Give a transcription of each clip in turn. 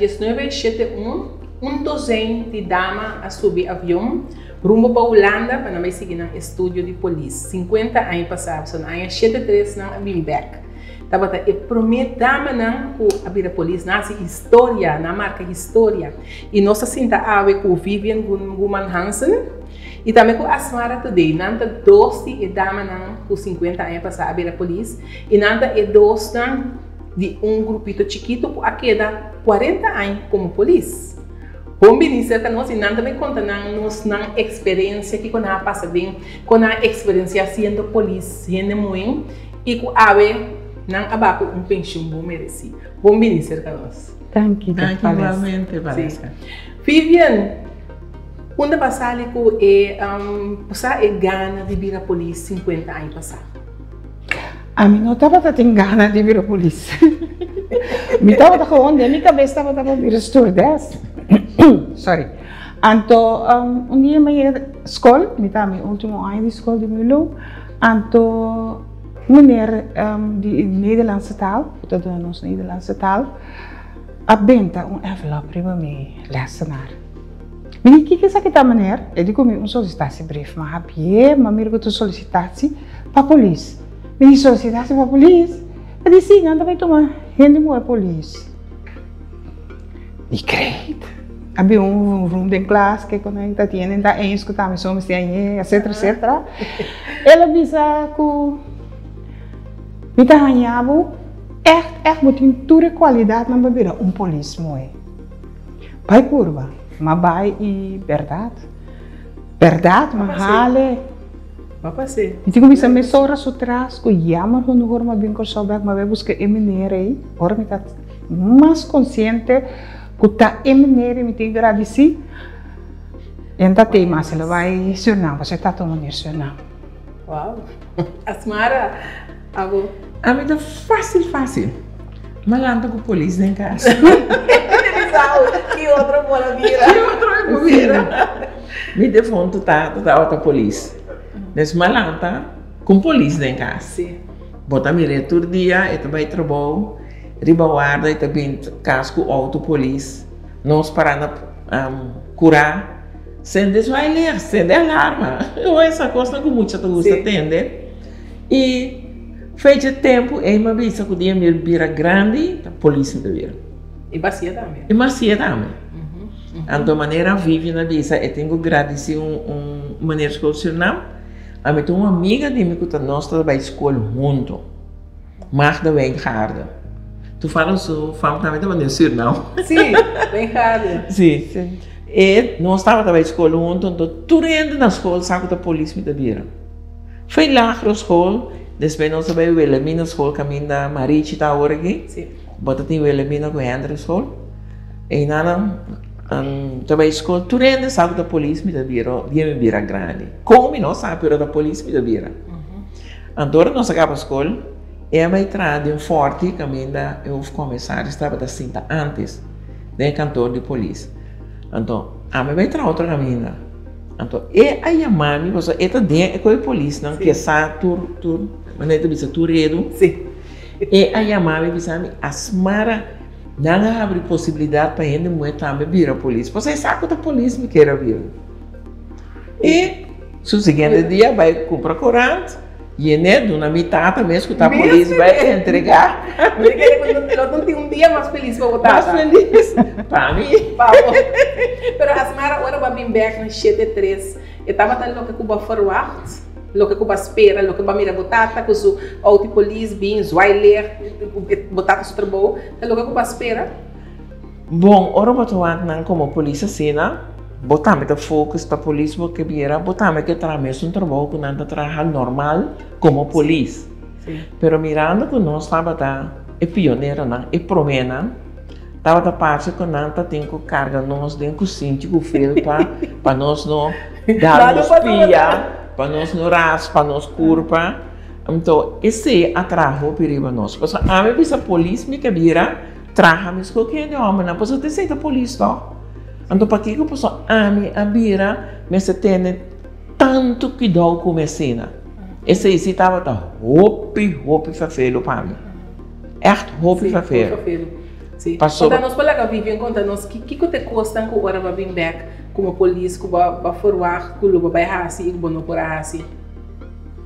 19 7 1, un dozijn di dama a subi avion rumbo pa Hulanda pa nan bai sigui nan estudio di polis. 50 aña pasá, so na aña 73 nan a bin bèk. Tabata e promé damanan ku a bira polis, nan hasi historia, nan marka historia. I nos a sinta awe ku Vivian Guman Hansen i tambe ku Asmara Today. Nan ta dos di e damanan ku 50 aña pasá a bira polis i nan ta e dosnan di un grupito chikitu ku a keda 40 aña komo polis. Bon bini serka nos i nan tambe konta nan nos nan eksperensia, kiko nan a pasa den, kon nan a eksperensiá siendo polis hende muhé i ku awe nan a bai ku un penshun bon meresí. Bon bini serka nos. Danki, Danki igualmente, Valesca. Vivian, unda bo a sali ku e e gana di bira polis 50 aña pasá? Ami no tabatin gana di bira polis. Mi tabata gewoon, den mi kabes tabata pa bira stewardess. Sorry. Anto, un dia mi a skol, mi ta mi último aña di skol di mulo, anto meneer di Nederlandse taal, ku ta duna nos Nederlandse taal, a benta un envelop riba mi lessenaar. Mi di, "Kiko esaki ta, meneer?" E di ku mi un sollicitatiebrief. Mi a hapié, mi a mira ku ta un sollicitatie pa polis. Mi di, "Sollicitatie pa polis?" E di, "Si, nan ta bai tuma hende muhé polis." Mi kreet. A bin un vrum den klas ke ku nan ta tienen ta eens ku ta mi so mester añe, etcetera, etcetera. El a bisa ku mi ta haña bo ègt, ègt bo tin tur e kualidatnan pa bira un polis muhé. Bai purba. M'a bai i bèrdat, bèrdat m'a hale. M'a pas'é. Mi tin ku bisa mesora su tras ku jammer genoeg ora m'a bin Kòrsou bèk m'a bai buska e meneer ei. Ora mi ta mas konsiente ku ta e meneer ei mi tin gradisí. E no ta tei mas, el a bai Surinam pasobra e tata un meneer Surinam. Wow. Asmara, abo? Ami ta fásil fásil. M'a lanta ku polis den kas. Ki otro por a bira? Ki otro por bira? Mi defuntu tata tabata polis. Dus m'a lanta ku polis den kas. Bo ta mir'é tur dia, e ta bai trabou, riba warda e ta bin kas ku outo polis. Nos para na kurá, sende zwaailicht, sende alarma. Esa kosnan ku mucha ta gusta tende. I fecha tempu ei m'a bisa ku dia mi bira grandi ta polis mi ta bira. I basia tambe. I basia tambe. Anto manera Vivian a bisa e tin ku gradisí un meneer skol Surinam. Ami tin un amiga di mi ku ta nos ta bai skol huntu, Magda Wijngaarden. Toevallig su fam tambe tabata den Surinam. Sí, Wijngaarden. Sí. E nos tabata bai skol huntu, anto tur hende na skol sa ku ta polis mi ta bira. Foi lagere school, despues nos a bai Wilhelmina school kaminda Marichi ta awor aki. Sí. Bo ta tin Wilhelmina ku Hendrik school. Einan ta bai school, tur hende sa ku ta polis mi ta bira dia mi bira grandi. Kon mi no sa pero ta polis mi ta bira. Anto ora nos a kaba school, e a bai traha den Forti kaminda e hoofdcommissaris tabata sinta antes den e kantoor di polis. Anto ami bai traha otro kaminda. Anto e a yama mi pasobra e ta den e ku e polisnan ke sa tur tur manera e ta bisa tur redu. E a yama mi bisa mi, Asmara, nan a habri posibilidat pa hende muhé tambe bira polis. Pasobra e sa ku ta polis mi kier a bira. E su siguiente dia bai kumpra korant, yen'é, duna mi tata mes ku ta polis bai entregá. Mi ta kere ku lo no tin un dia mas felis pa bo tata. Mas felis pa mi. Pa bo. Pero Asmara, ora bo a bin bek na 7 3, e tabata loke ku bo a ferwagt? Loke ku bo a spera, loke bo a mira bo tata ku su outo di polis bin zwaailicht, bo tata su trabou, ta loke ku bo a spera? Bon, ora bo ta wak nan komo polis asina, bo tambe ta focus pa polis bo ke bira, bo tambe ke traha mesun trabou ku nan ta traha normal komo polis. Pero mirando ku nos tabata e pioneronan, e proménan, tabata parse ku nan ta tin ku karga nos den kusinchi ku felpa pa nos no dal nos pia, pa nos no raspa nos kurpa. Anto esei a traha hopi riba nos. Pasobra ami bisa polis mi ke bira traha meskos ku hende hòmbernan, pasobra ta esei ta polis tòg. Anto pakiko pasobra ami a bira mester tene tantu kuidou ku mi asina? Esei si tabata hopi hopi ferfelu pa mi. Ègt hopi ferfelu. Sí, hopi ferfelu. Sí. Pasobra. Konta nos por laga Vivian konta nos ki kiko ta e kosnan ku ora bo a bin bek komo polis ku bo a ferwagt ku lo bo bai hasi i ku bo no por a hasi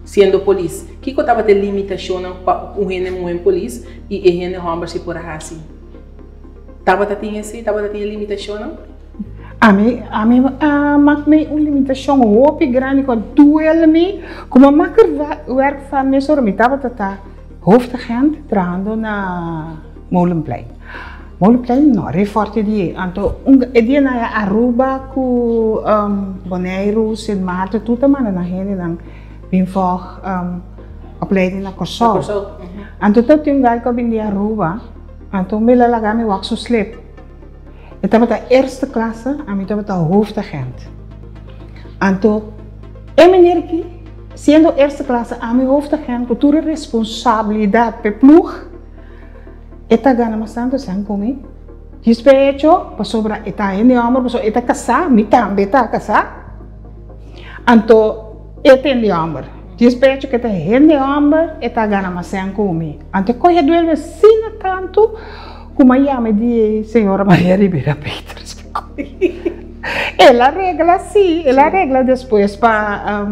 siendo polis. Kiko tabata e limitashonnan pa un hende muhé polis i e hende hòmber si por a hasi? Tabata tin esei? Tabata tin e limitashonnan? Ami ami a mak mi un limitashon hopi grandi ku a duel mi ku mi a mak werk van mesora mi tabata ta hoofdagent trahando na Molenplein. Molenplein no, Reforte di ei. Anto un e dia nan a Aruba ku Boneiru, Sint Maarten tur ta manda nan hendenan bin vòg opleiding na Kòrsou. Anto ta tin un guy ku a bin di Aruba, anto mi la laga mi wak su slip. E tabata eerste klasse, ami tabata hoofdagent. Anto e meneer aki, siendo eerste klasse, ami hoofdagent ku tur e responsabilidat p'e ploeg, E ta gana mas tantu esnan ku mi. Djis p'e hecho pasobra e ta hende hòmber, pasobra e ta kasá, mi tambe ta kasá. Anto e ta hende hòmber. Djis p'e hecho ku e ta hende hòmber, e ta gana mas sèn ku mi. Anto e kohe duel mi asina tantu ku mi a yama e di señora Maria Rivera Peters. El a regla sí, el a regla despues pa.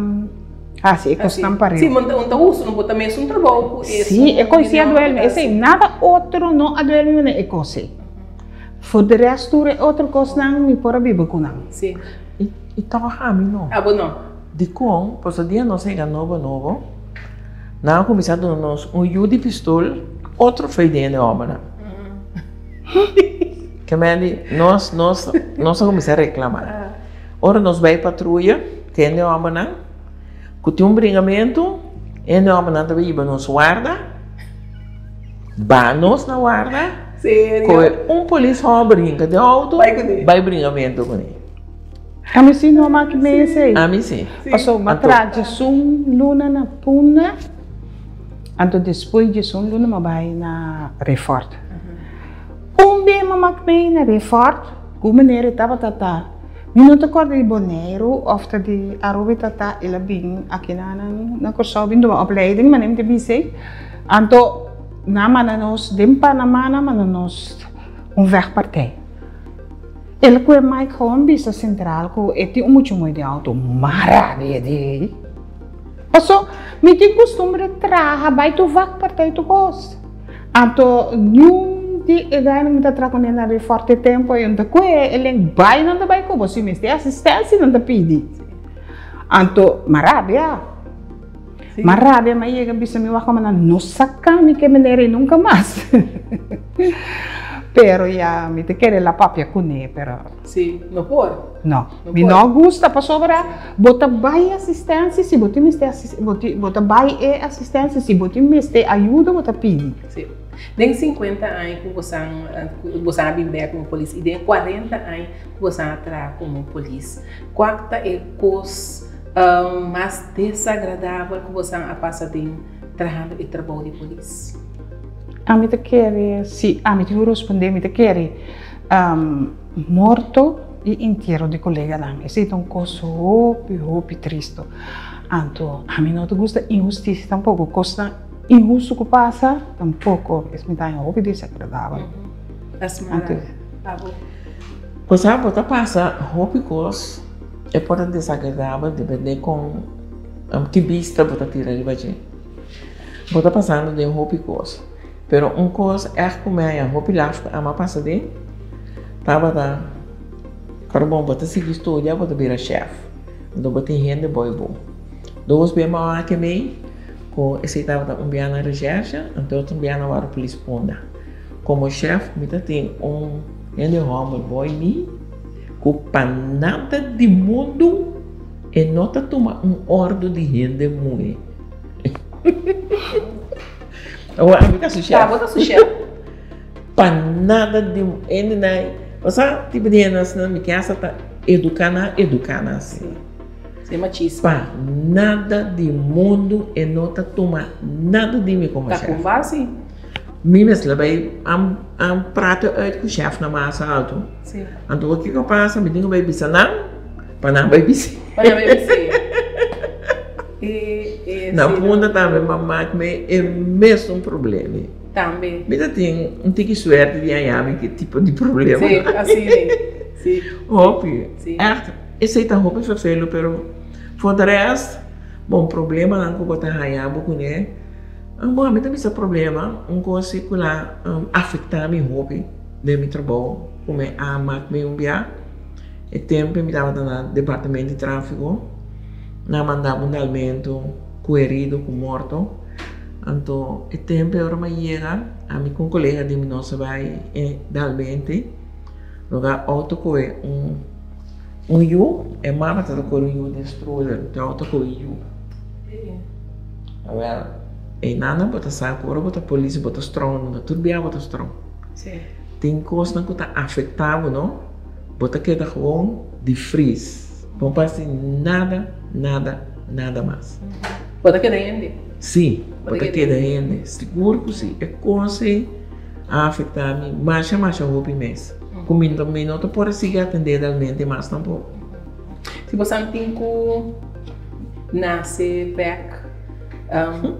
Hasi e kosnan pareu. Sí, un ta hustu, no por ta mesun trabou ku esun. Sí, e kos sí a duel mi. Esei, nada otro no a duel mi manera e kos ei. For de rest tur e otro kosnan mi por a biba ku nan. Sí. I tòg ami no. Abo no. Dikon? Pasobra dia nos a yega nobo nobo, nan a kuminsá duna nos un yu di pistol, otro fei den e hòmbernan. Ke men di, nos, nos, nos a kuminsá reklamá. Ora nos bai patruya, tende hòmbernan ku tin un bringamentu, e hende hòmbernan ta bai hiba nos warda, ba nos na warda, kohe un polis hòmber hinka den outo, bai bringamentu kuné. Ami si no maki mei esei. Ami si. Pasobra mi a traha djesun luna na Punda, anto despues djesun luna mi a bai na Refort. Un bia mi a mak mei na Refort, ku manera e tabata ta. Mi no ta kòrda di Boneiru òf ta di Aruba e tata el a bin aki na na Kòrsou bin tuma opleiding manera mi ta bisa ei. Anto nan a manda nos den Panama nan a manda nos un vechtpartij. El ku e Mike gewoon bisa sentral ku e tin un mucha mooi den outo mara di e di ei. Paso mi tin kustumber di traha bai tur vechtpartij tur kos. Anto niun di e gainan mi ta traha kuné na Reforte tempu ei, ta kue e len bai nan ta bai ku bo, si mester asistensia nan ta pidi. Anto m'a rabia, m'a rabia, m'a yega bisa mi wak nan no saka mi ke manera ei nunka mas. Pero ya mi ta kere la papia kuné pero. Si, no por. No, mi no gusta pasobra bo ta bai asistencia si bo tin mester bo ta bai e asistencia si bo tin mester ayuda bo ta pidi. Sí. Den 50 aña ku bosan ku bosan a bin bek komo polis i den 40 aña ku bosan a traha komo polis, kua ta e kos mas desagradabel ku bosan a pasa den trahando e trabou di polis? Ami ta kere, si ami tin ku responde mi ta kere Morto i entiero di koleganan, esei ta un kos hopi, hopi tristu. Anto, ami no ta gusta inhustisia tampoko, kosnan inhustu ku pasa tampoko, es mi ta haña hopi desagradabel. Asmara, abo? Bo sa, bo ta pasa hopi kos, e por ta desagradabel depende kon ki bista bo ta tira riba dje. Bo ta pasando den hopi kos. Pero un kos ègt ku mi haña hopi laf ku ama pasa den tabata ora bon bo ta sigui studia bo ta bira chèf anto bo tin hende boi bo. Dos bia mi a wak mei ku esei tabata un bia na reshèrshe anto otro bia na wòrdu polis punda. Komo chèf mi ta tin un hende hòmber boi mi ku pa nada di mundu e no ta tuma un òrdu di hende muhé. Awor ami ta su chef. Abo ta su chef. Pa nada di hende nan, osea tipo di hende asina mi casa ta educa nan, educa nan asina. Si, machismo. Pa nada di mundu e no ta tuma nada di mi como chef. Ta con base. Mi mester a bay a prato uit cu chef nan mas alto. Si. Anto kico a pasa mi tin cu bay bisa nan pa nan bay bisa. Pa nan bay bisa. Na punda tambe m'a mak me e mesun problema. Tambe. Mi ta tin un tiki suerte di haña mi ki tipo di problema. Sí, asina e. Sí. Hopi. Sí. Echt, esei ta hopi vervelu, pero for de rest, bon, problemanan ku bo ta haña bo kuné, bon, ami ta bisa problema, un kos si ku la afektá mi hopi den mi trabou ku mi a mak mi un bia, e tempu mi tabata na departamento di tráfiko, nan a manda mi un dalmentu ku herido, ku morto. Anto e tempu e ora mi a yega, ami ku un kolega di mi nos a bai e dalmente, loga outo kohe un un yu, e mama tabata kore un yu den stroller, e outo kohe e yu. Awel, einan bo ta sa ku ora bo ta polis bo ta strong, no tur bia bo ta strong. Tin kosnan ku ta afektá bo no, bo ta keda gewoon di fris, bo no por hasi nada, nada, nada mas. Bo ta keda hende? Sí, bo ta keda hende. Sigur ku sí. E kos ei a afektá mi masha masha hopi mes. Ku mi mi no ta por a sigui atendé realmente mas tampoko. Si bo san tin ku nase bèk,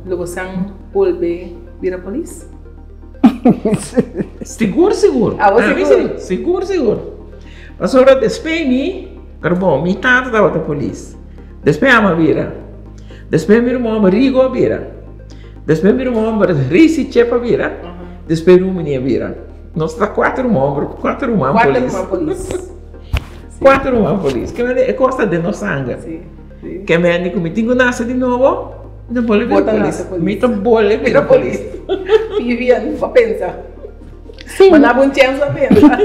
lo bo san bolbe bira polis? Sigur sigur. Abo sigur? Sigur sigur. Pasobra despues mi, pero bon, mi tata tabata polis. Despues amo a bira. Despues mi ruman homber Rigo a bira. Despues mi ruman homber Risi Chep a bira. Despues Rumini a bira. Nos ta kuater ruman homber, kuater ruman polis. Kuater ruman polis. Kuater ruman polis. Ke mende e kos ta den nos sanger. Ke mende ku mi tin ku nase di nobo, mi ta bole bira polis. Mi ta bole bira polis. Vivian, bo pensa. Bo na bo un chèns pa pensa.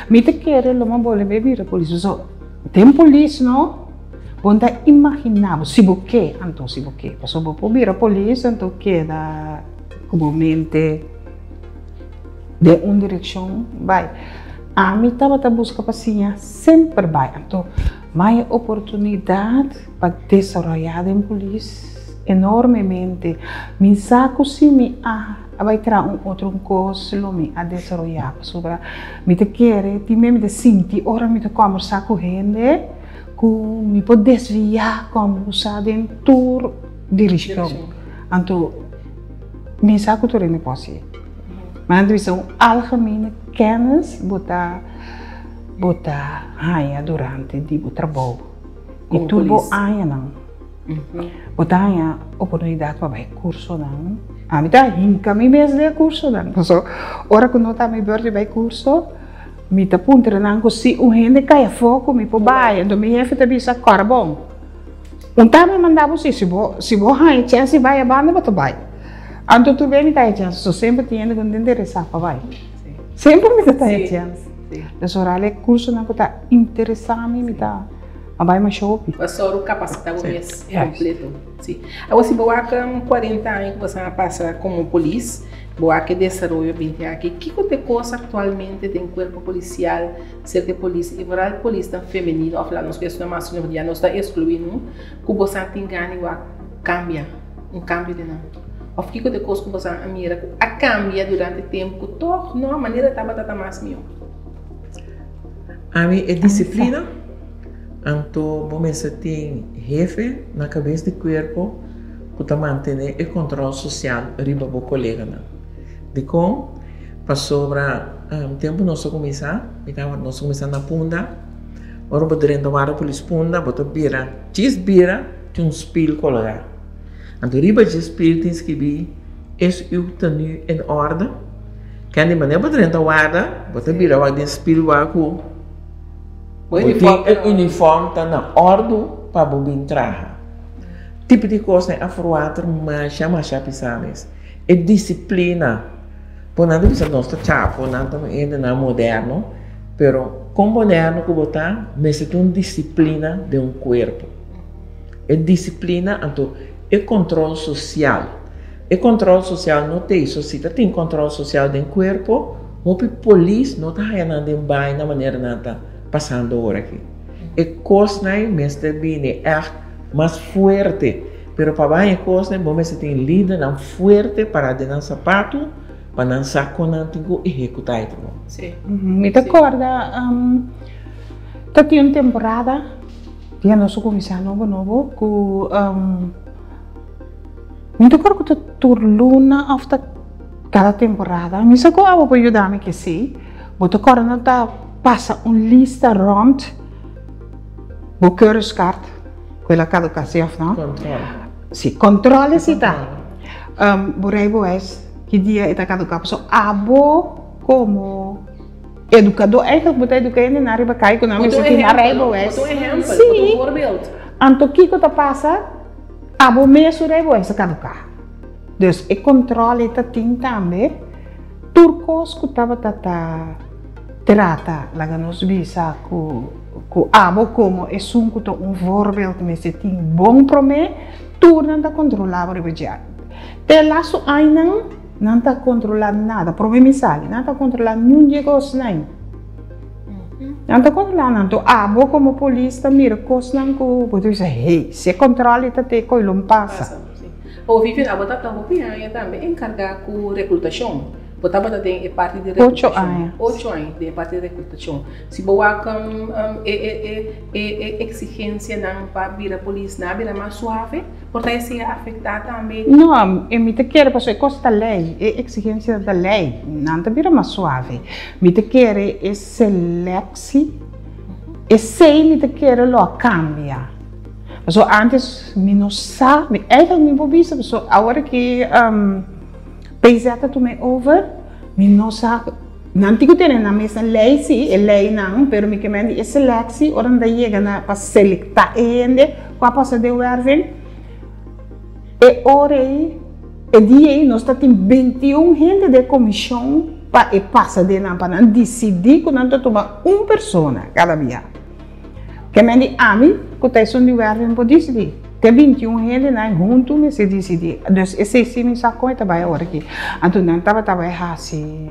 Mi ta kere lo mi bole bira polis. Pasobra Den polis no, bo no ta imaginá bo, si bo ke, anto si bo ke, pasobra bo por bira polis anto keda ku bo mente den un direkshon bai. Ami tabata buska pa siña semper bai, anto mai e oportunidat pa desaroyá den polis enormemente. Mi sa ku si mi a. A bai traha un otro un kos lo mi a desaroyá pasobra mi ta kere tin mi ta sinti ora mi ta kòmbersá ku hende ku mi por desviá kòmbersá den tur dirishon. Anto mi sa ku tur hende por hasi. Ma nan ta bisa un algemene kènis bo ta bo ta haña durante di bo trabou i tur bo añanan. Bo ta haña oportunidat pa bai kursonan. Ami ta hinka mi mes den e kursonan. Paso ora ku no ta mi bùrt di bai kurso, mi ta puntra nan ku si un hende kai afó ku mi por bai. Anto mi hefe ta bisa, Kòrda bon, un ta mi manda bo si, si bo si bo haña chèns di bai abanda bo ta bai. Anto tur bes mi ta haña chèns, paso semper tin hende ku no ta interesá pa bai. Semper mi ta haña chèns. Entonces oral e kursonan ku ta interesá mi, mi ta. A bai masha hopi. Bo a sòru kapasitá bo mes kompleto. Si. Awor si bo wak 40 aña ku bo a pasa komo polis, bo wak e desaroyo binti aki, kiko ta e kos aktualmente den kuerpo polisial serka e polis i vooral polisnan femenino òf laat nos ku esnan maskulino pasobra ya nos ta eskluí nu, ku bo sa tin gana di wak kambia, un kambio den nan? Òf kiko ta e kos ku bo sa a mira ku a kambia durante tempu ku tòg no manera tabata ta mas mihó? Ami e disiplina. Anto bo mester tin hefe na kabes di kuerpo ku ta mantené e kòntròl sosial riba bo koleganan. Dikon? Pasobra tempu nos a kuminsá, mi tabata nos a kuminsá na Punda, ora bo drenta warda polis Punda bo ta bira djis bira tin un spil kologá. Anto riba dje spil tin skibí Is uw tenue in orde? Kende manera bo drenta warda bo ta bira wak den spil wak ku. Bo tin e uniform ta na òrdu pa bo bin traha. Tipo di kosnan a verwater masha masha pisá mes. E disiplina, bo nan ta bisa nos ta chapo, nan ta hendenan moderno, pero kon moderno ku bo ta mester tin un disiplina den un kuerpo. E disiplina anto e kontrol sosial. E kontrol sosial no t'ei, so si ta tin kontrol sosial den kuerpo, hopi polis no ta haya nan den baina manera nan ta pasando ora aki. E kosnan mester bini ègt mas fuerte, pero pa bai e kosnan bo mester tin lidernan fuerte pará den nan sapatu pa nan sa kon nan tin ku ehekutá e trabou. Mi ta kòrda ta tin un temporada dia nos a kuminsá nobo nobo ku. Mi ta kòrda ku ta tur luna òf ta. Kada temporada. Mi sa ku abo por yuda mi ke si. Bo ta kòrda nan ta pasa un lista rònt bo keuringskaart ku el a kaduká si òf no? Kòntròl. Si, kòntròl e si ta. Bo rijbewijs ki dia e ta kaduká pasobra abo komo edukadó eigentlik bo ta eduká hende nan riba kai ku nan mester tin nan rijbewijs. Bo ta un ehèmpel, bo ta un voorbeeld. Anto kiko ta pasa? Abo mes su rijbewijs a kaduká. Dus e controle ta tin tambe tur cos cu tabata ta trata, laga nos bisa cu cu abo como esun cu ta un voorbeeld mester tin bon prome, tur nan ta controla bo riba dje. Te lastu ainan nan ta controla nada, prome mi sali, nan ta controla niun dje cosnan. Nan ta controla nan, anto abo como polis ta mira cosnan cu bo ta bisa hey, si e controle ta te coy lo pasa. O Vivian, abo tabata hopi aña tambe enkargá ku reklutashon. Bo tabata den e parti di reklutashon. Ocho aña. Ocho aña den e parti di reklutashon. Si bo wak e e e e eksigensianan pa bira polis nan a bira mas suave, por ta esei a afektá tambe? No, e mi ta kere pasobra e kos ta lei, e eksigensianan ta lei, nan ta bira mas suave. Mi ta kere e seleksi, esei mi ta kere lo a kambia. Pasobra antes mi no sa, mi eigenlijk mi por bisa pasobra awor ki PZ a tuma e over, mi no sa, nan tin ku tene nan mes nan lei si, e leinan, pero mi ke men di e selectie ora nan ta yega na pa selecta e hende ku a pasa den werving, e ora ei, e dia ei nos ta tin 21 hende den e komishon pa e pasa den nan, pa nan disidí ku nan ta tuma un persona kada bia. Ke men di ami ku ta esun di wèrving por disidí. Te 21 hendenan huntu mester disidí. Dus esei sí mi sa kon e ta bai awor aki. Anto nan tabata bai hasi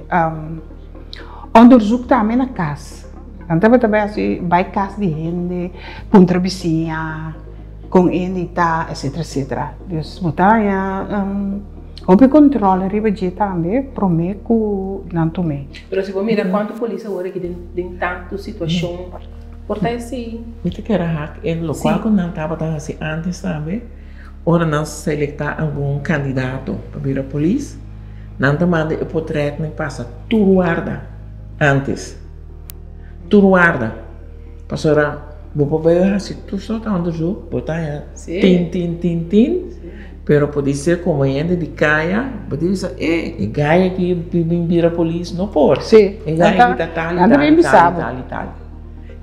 onderzoek tambe na kas. Nan tabata bai hasi bai kas di hende, puntra bisiña kon hende ta, etcetera etcetera. Dus bo ta haña hopi kontròl riba dje tambe promé ku nan tum'é. Pero si bo mira kuantu polis awor aki den tantu situashon, por ta esei. Mi ta kere hak e lokual ku nan tabata hasi antes tambe, ora nan selektá algun kandidato pa bira polis, nan ta manda e potrètnan pasa tur warda antes. Tur warda. Pasobra bo por bai hasi tur sort onderzoek, bo ta haña tin, tin, tin, tin. Pero podise como hende di caya, bo tin bisa, eh, e guy aki bin bira polis, no por. Sí. E guy aki ta tal y tal y tal y tal y tal.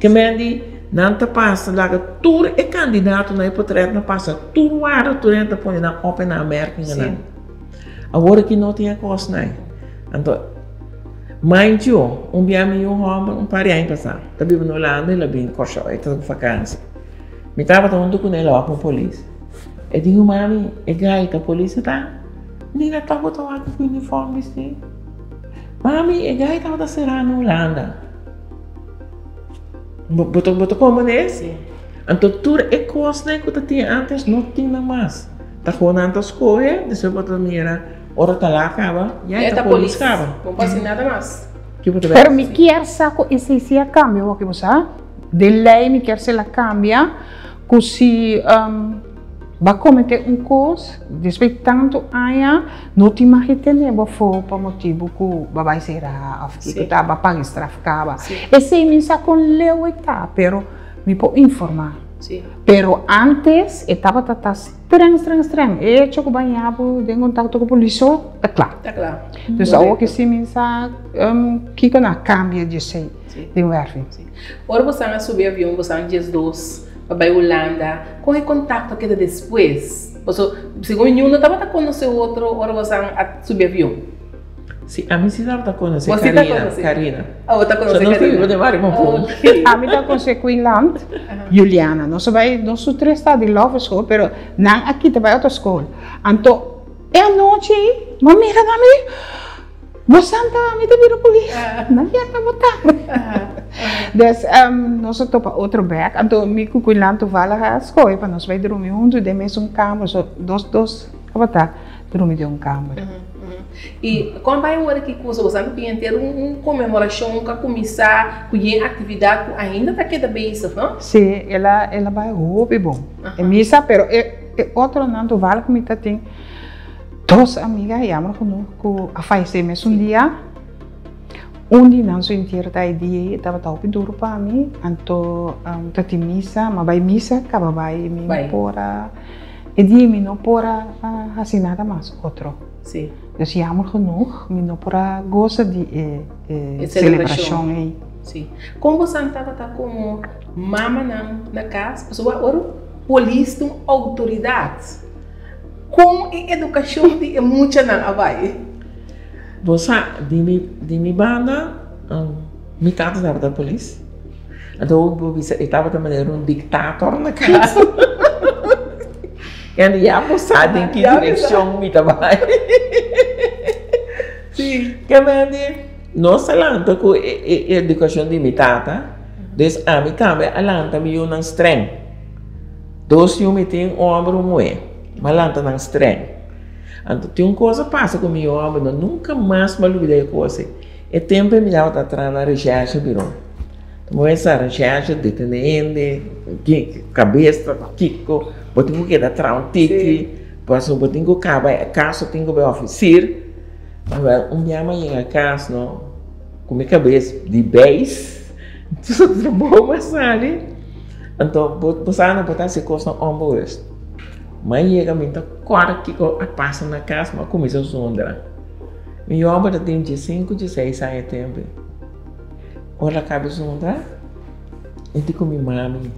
Ke men di, nan ta pasa laga tur e kandidatonan, e potretnan pasa tur warda, tur hende ta pone nan op en aanmerkingennan. Awor aki no tin e kosnan ei. Anto, mind you, un bia mi yu hòmber un par di aña pasá, ta biba na Hulanda, el a bin Kòrsou, e ta ku fakansi. Mi tabata huntu kuné lòk un polis. E di mi mami, e gai ta polis e ta? Nina tabata wak ku uniform bisti. Mami, e gai tabata será na Hulanda. Bo ta bo ta komprendé? Sí. Anto tur e kosnan ku ta tin antes no tin nan mas. Ta kon nan ta skohe, despues bo ta mira ora ta la kaba, ya e ta polis kaba. No por hasi nada mas. Pero mi kier sa ku esei si a kambia wak bo sa? Den lei mi kier si el a kambia. Ku si bo a kometé un kos despues di tantu aña no tin mag di tene bo afó pa motibu ku bo a bai sera òf kiko ta bo a paga e straf kaba. Esei mi sa kon leu e ta pero mi por informá. Pero antes e tabata ta streng streng streng e echo ku bo a ña bo den kontakto ku polis so ta kla. Dus awor ke si mi sa kiko nan a kambia di esei den wèrving. Ora bo san a subi avion bo san 12 pa bai Hulanda, kon e kontakto keda despues? Paso segun mi niun no tabata konosé otro ora bo san a subi avion. Si, ami si tabata konosé Bo si ta Karina, konosé? Karina. Oh, bo ta konosé So nos Karina. biba den bario Mapun. Ok. Ami ta konosé Queenland, Juliana. Nos a bai, nos tur tres ta di Love School, pero nan a kita bai otro skol. Anto e anochi ei, mi a mira nan mi di, Bo santa mi ta bira polis. Nan ya ta botá. Dus nos a topa otro bek. Anto mi ku Quinlan toevallig a skohe pa nos bai drumi huntu den mesun kamer. So dos dos tabata drumi den un kamer. I kon bai ora ki kusa bo sa tin henter un konmemorashon ku a kuminsá ku yen aktividat ku ainda ta keda bezig, no? Sí, el a el a bai hopi bon. E misa pero e otronan toevallig mi ta tin. Dos amiga, jammer genoeg, ku a fayesé mesun dia. Un di nan su entiero ta e dia ei, e tabata hopi duru pa mi, anto ta tin misa, m'a bai misa, kaba bai, mi no por a, e dia ei mi no por a hasi nada mas otro. Dus jammer genoeg, mi no por a gosa di e selebrashon ei. Sí. Kon bosan tabata komo mamanan na kas? Pasobra ora polis ta un outoridat. Kon e edukashon di e muchanan a bai? Bo sa, di mi, di mi banda, mi tata tabata polis. Anto bo bisa e tabata manera un diktator na kas. En ya bo sa den ki direkshon mi ta bai. Sí. Ke men di, nos a lanta ku e e edukashon di mi tata, dus ami tambe a lanta mi yunan streng. Dos yu mi tin, un hòmber un muhé. Mi a lanta nan streng. Anto tin un kos a pasa ku mi yu hòmber, no nunka mas mi a lubida e kos ei. E tempu ei mi tabata traha na reshèrshe biro. Ta moe sa reshèrshe detené hende, kabes ta kiko, bo tin ku keda traha un tiki, pasobra bo tin ku kaba e kaso tin ku bai òfisir. Awèl un bia mi a yega kas no, ku mi kabes di beis, tur trabou a sali. Anto bo sa no bo ta hasi kosnan onbewust. Mi a yega mi ta kòrda kiko a pasa na kas mi a kuminsá zundra. Mi yòmber ta tin diesinku dieseis aña e tempu. Ora el a kaba zundra e di ku mi mami,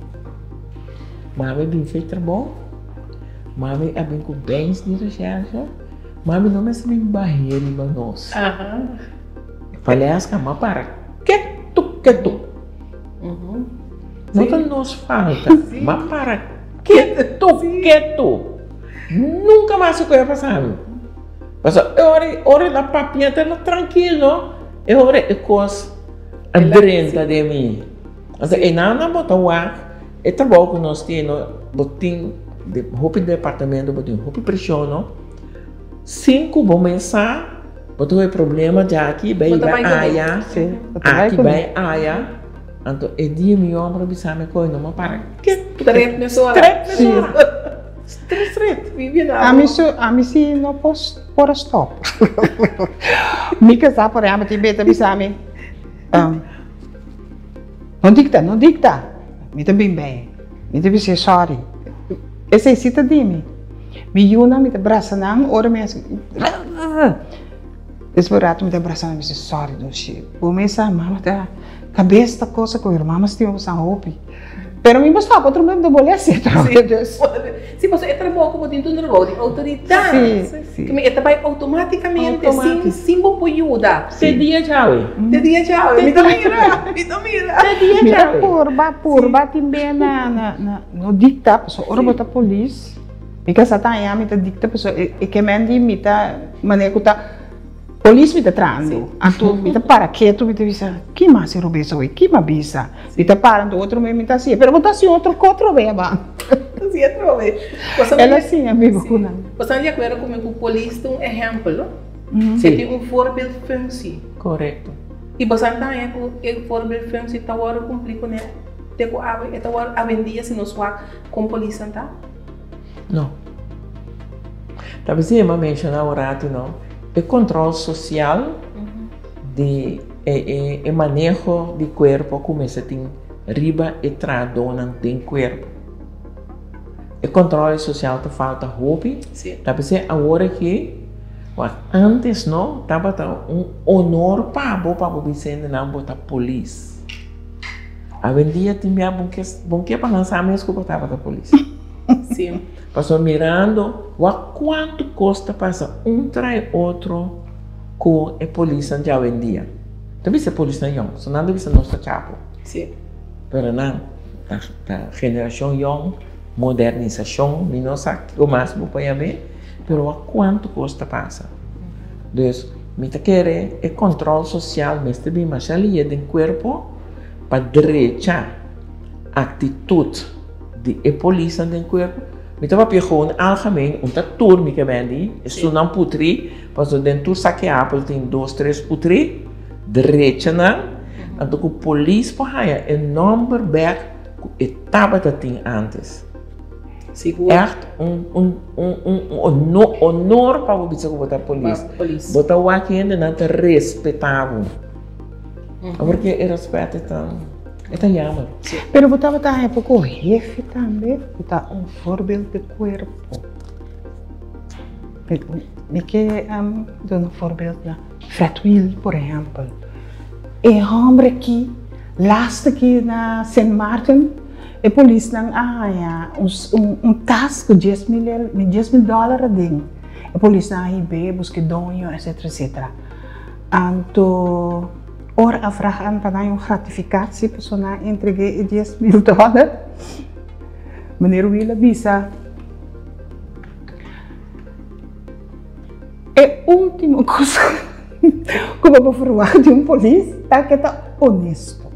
mami a bin fe trabou, mami a bin ku bens di reshèrshe, mami no mester bin bah'é riba nos. Valeska, mi a para ketu ketu. No ta nos falta, ma para ketu ketu. Nunka mas e koe a pasa mi. Pasobra e ora ora el a papia ta no trankil no, e ora e kos a drenta den mi. Anto e nan nan bo ta wak e trabou ku nos tin no, bo tin hopi departamento bo tin hopi preshon no, sin ku bo mes sa. Bo ta hopi problema djaki bai bai aya, aki bai aya. Anto e dia mi homber a bisa mi koe no mo para ketu. Stret mesora. Stret mesora. Stret stret. Ami su ami si no por por a stop. Mi casá por ehempel tin bes ta bisa mi no dicta no dicta mi ta bin bay mi ta bis'é sorry esei si ta di mi. Mi yunan mi ta brasa nan ora mi hasi Despues rato mi ta brasa nan mi bisa sorry dushi bo mes sa mama ta kabes ta cosa ku mama stima bo san hopi pero mi bo stop otro mi ta bole hasi atrobe dus. Si pasobra e trabou ku bo tin ta un trabou di outoridat e ta bai outomaticamente sin bo por yuda. Te dia djawe. Te dia djawe mi ta mira mi ta mira. Te dia djawe. Mi ta purba purba tin be na no dicta pasobra ora bo ta polis. Mi kasa ta haña mi ta dikta pasobra e ke men di mi ta manera ku ta polis mi ta trahando anto mi ta para ketu mi ta bisa ki mas e robes awe ki mi a bisa mi ta para anto otro mi ta hasié pero bo ta hasi otro kos atrobe aba el a siña biba ku nan. Bo ta di akuerdo ku mi ku polis ta un ehèmpel no? E tin un voorbeeldfunctie. Korekto. I bo sa ta haña ku e voorbeeldfunctie ta wòrdu kumplí kuné te ku awe e ta wòrdu awendia si nos wak kon polisnan ta? No. Ta bisa mi a menshoná un ratu no, e control social di e e maneho di cuerpo cu mester tin riba e trahadónan den cuerpo. E control social ta falta hopi. Ta bisa awor aki, wak antes no tabata un honor pa bo pa bo bisa hendenan bo ta polis. Awendia tin bia bon ke bon ke pa nan sa mes ku bo tabata polis. Sí. Pasobra mirando wak kuantu kos ta pasa un trai otro ku e polisnan di awendia. Ta bisa e polisnan yòn, so nan ta bisa nos ta chapo. Sí. Pero nan ta ta generashon yòn, modernisashon, mi no sa kiko mas bo por yam'é, pero wak kuantu kos ta pasa. Dus mi ta kere e kòntròl sosial mester bin masha lihe den kuerpo. Pa drecha aktitut di e polisnan den kuerpo, mi ta papia gewoon algemeen, un ta tur mi ke bendi, esunnan putri, pasobra den tur saki apel tin dos tres putri, drecha nan, anto ku polis por haña e nòmber bèk ku e tabata tin ántes. Sigur. Echt un un un un un honor pa bo bisa ku bo ta polis. Polis. Bo ta wak hendenan ta respetá bo. Porque e respet e ta e ta jammer. Pero bo tabata haña poko hefe tambe ku ta un voorbeeld di kuerpo. Mi ke duna un voorbeeld na Fred Wiel por ehèmpel. E hòmber aki laatste ki na Sint Maarten e polisnan a haña un tas ku 10.000 10.000 dòler aden. E polisnan a hib'é buska e doño etcetera etcetera. Anto ora a vraag an pa nan un gratificatie pasobra nan a entreg'é e 10.000 dòler, meneer Wiel a bisa. E último kos ku bo por ferwagt di un polis ta ku e ta honesto.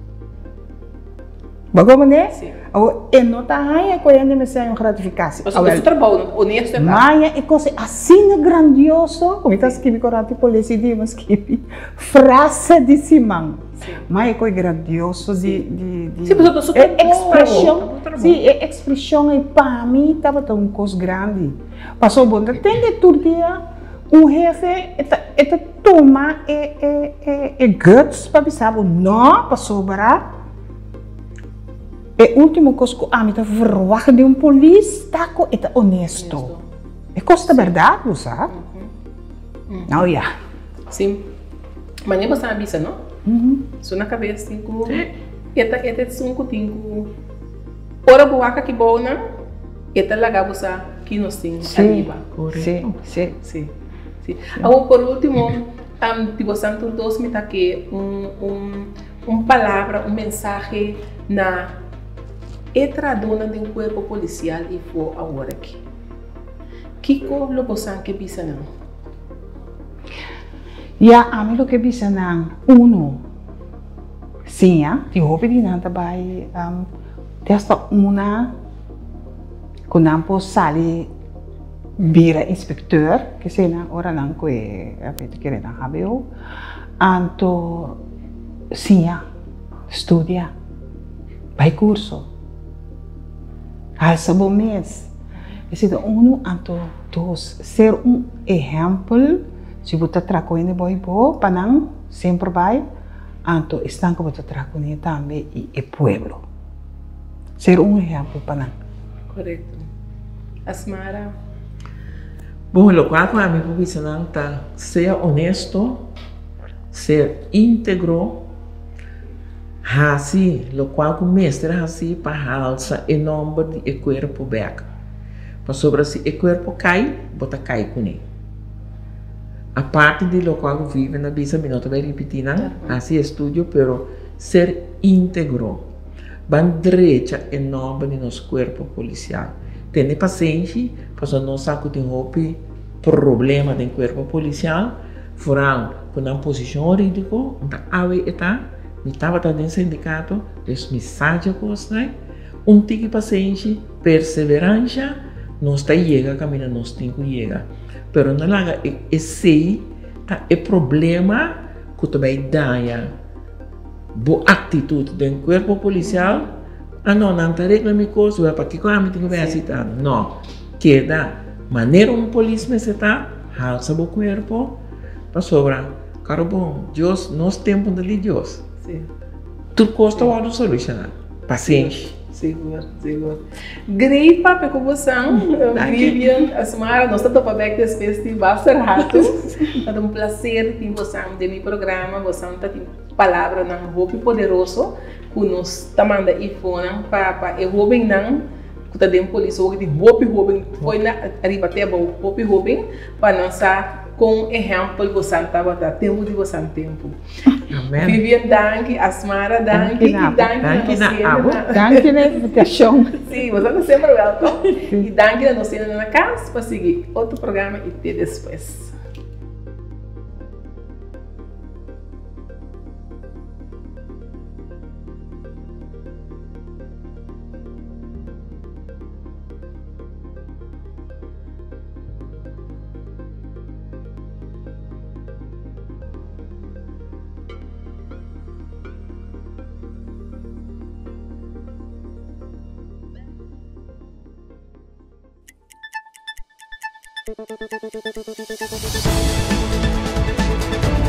Bo komprendé? Sí. Awor, e no ta haña ku hende mester haña un gratifikasi. Pasobra su trabou no honesto e ta. Maña e kos asina grandioso ku mi ta skibi korant di polis i di mi skibi frase di siman. Ma e kos grandioso di di di Sí, pasobra su e trabou. ekspreshon, sí, e ekspreshon ei pa mi tabata un kos grandi. Pasobra bo ta tende tur dia un hefe e ta e ta tuma e e e e guts pa bisa bo no pasobra e ultimo kos ku ami ta verwagt di un polis ta ku e ta honesto. E kos ta bèrdat bo sa. Nou ya. Sí. Mane bo sa bisa no? Su na kabes tin ku e ta e ta esun ku tin ku ora bo wak aki bou nan e ta laga bo sa ki nos tin ariba. Sí, sí. Sí, sí. Awor por ultimo di bosan tur dos mi ta ke un un un palabra, un mensahe na e trahadónan den kuerpo polisial i for awor aki. Kiko lo bosan ke bisa nan? Ya, ami lo ke bisa nan, uno, siña, tin hopi di nan ta bai te hasta una ku nan por sali bira inspekteur, ke esei nan ora nan ku e kere nan hbo, anto siña, studia, bai kurso, halsa bo mes. Esei ta unu, anto dos, ser un ehèmpel si bo ta traha ku hende bo i bo pa nan semper bai, anto esnan ku bo ta traha kuné tambe i e pueblo. Ser un ehèmpel pa nan. Korekto. Asmara. Bon, lokual ku ami por bisa nan ta sea onesto, ser íntegro. Hasi lokual ku mester hasi pa halsa e nòmber di e kuerpo bèk. Pasobra si e kuerpo kai, bo ta kai kuné. Aparte di lokual ku Vivian a bisa, mi no ta bai ripití nan, hasi estudio, pero ser íntegro. Ban drecha e nòmber di nos kuerpo polisial. Tene pasenshi, pasobra nos sa ku tin hopi problema den kuerpo polisial, Vooral ku nan posishon hurídiko, un ta awe e ta, mi tabata den sindikato, dus mi sa dje kosnan, un tiki pasenshi, perseveransha, nos ta yega kaminda nos tin ku yega. Pero no laga esei ta e problema ku ta bai daña bo aktitut den kuerpo polisial, ah no, nan ta regla mi kos, wèl pakiko ami tin ku bai hasi ta? No, keda manera un polis mester ta. Halsa bo cuerpo pasobra caro bon Dios nos tempo ta di Dios. Sí. Tur cos ta wordo soluciona. Pasenshi. Sigur, sigur. Great papia cu bosan, Vivian, Asmara, nos ta topa bek despues di basta rato. Ta un placer tin bosan den mi programa, bosan ta tin palabranan hopi poderoso cu nos ta manda ifonan pa pa e hobennan ku ta den polis hopi di hopi hoben foi na ariba te abou hopi hoben pa nan sa kon ehèmpel bosan tabata tempu di bosan tempu. Amen. Vivian danki, Asmara danki i danki na nos sientenan. Danki na invitashon. Si, bosan ta semper wèlkom. I danki na nos sientenan na kas pa sigui otro programa i te despues. Thank you.